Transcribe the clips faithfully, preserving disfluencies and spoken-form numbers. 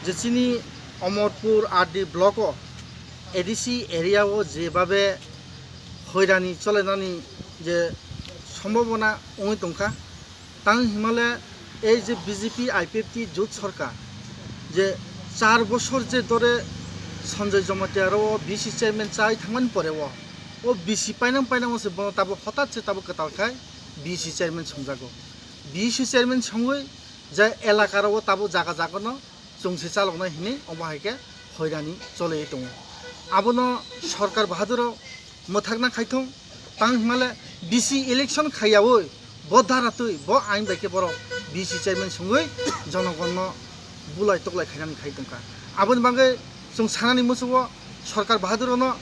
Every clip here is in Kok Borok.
Je chini Omorpur R D block o A D C area o jebabe hoirani cholainani je sombobona wngwi tongkha, tang himale ei je B J P I P F T jut sorkar je char bosor je dore Sanjoy Jamatia ro B C chairman chai thangmani pore o, o B C painang painang se bono tabo hotat se tabo kwtal khai B C chairman songjago. B C chairman songwi je elaka ro tabo jaga jaga no chwngse chaloknai hinwi omo hai khe hoirani choli tongo. Abono Sorkar Bahadur o mwthakna khaithung, tang himale B C election khaiyaui bo dara twi bo ain bai khe borok B C chairman songwi jonogonno bulai toklai khainani khai tongkha. Aboni bagwi chwng sanani muchungo Sorkar Bahadur no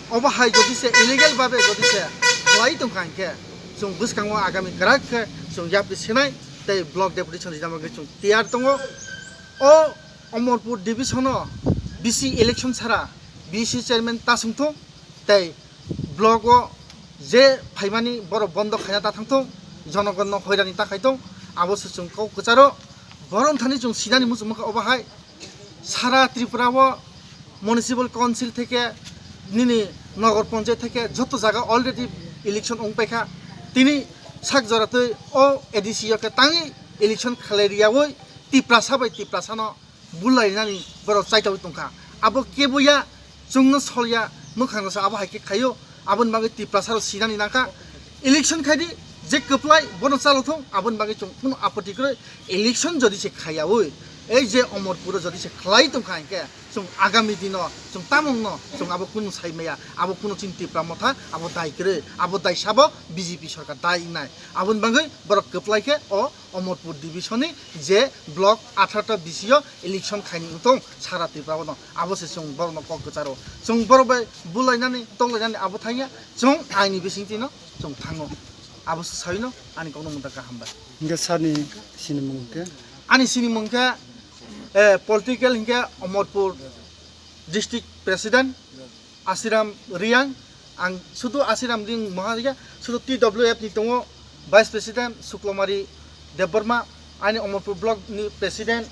obo hai jodi se illegal babe jodi se khlai tongkha hinkhe chwng bwskango agami kwrak khe chwng yapri senai tei block deputation rijna bagwi chwng tiyar tongo. O Omorpur division o B C election sara B C chairman ta songthung tei block o je phaimani borok bondo khaina ta thangthung, jonogonno hoirani ta khaithung, abo se chwng kok kwcharo. Borok thani chwng sinani muchung mankha obo hai sara Tripura o municipal council theke nini nogor ponchayat theke joto jaga already election wng paikha. Tini sak jora twi o A D C o khe tangwi election khlai riyaui Tiprasa bai Tiprasa no bulainani borok chaitaui tongkha. Abo keboya chwngno solya, mwkhangno sa abo hai khe khaio. Aboni bagwi Tiprasa rok sinani nangkha. Election khaidi je kwplai bono chalothung, aboni bagwi chwng kunu apoti kwrwi. Election jodi se khaiyaui, ei je Omorpuro jodi se khlai tongkha hinkhe chwng agami dino chwng tamungno chwng abo kunu sai maya, abo kunu chini Tipra Motha abo dai kwrwi, abo dai sabo B J P sorkar dai wngnai. Aboni bagwi borok kwplai khe o Omorpur division ni je block atharta B C o election khaini wngtong sara Tripura o no, abo se chwng borokno kok kwcharo. Chwng borok bai bulainani toklainani abo thangya, chwng aini bisingtwi no chwng thango. Abo se saino ani kokno mungta kaham bai. Hingke sani sinimung hingke? Ani sinimung khe, eh, political hingke Omorpur district president Asiram Riang, ang sudu Asiram Riang moha ya, sudu T W F ni tongo vice president Suklomari Debbarma, ani Omorpur block ni president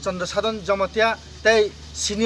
Chandra Sadhan Jamatia, tei sini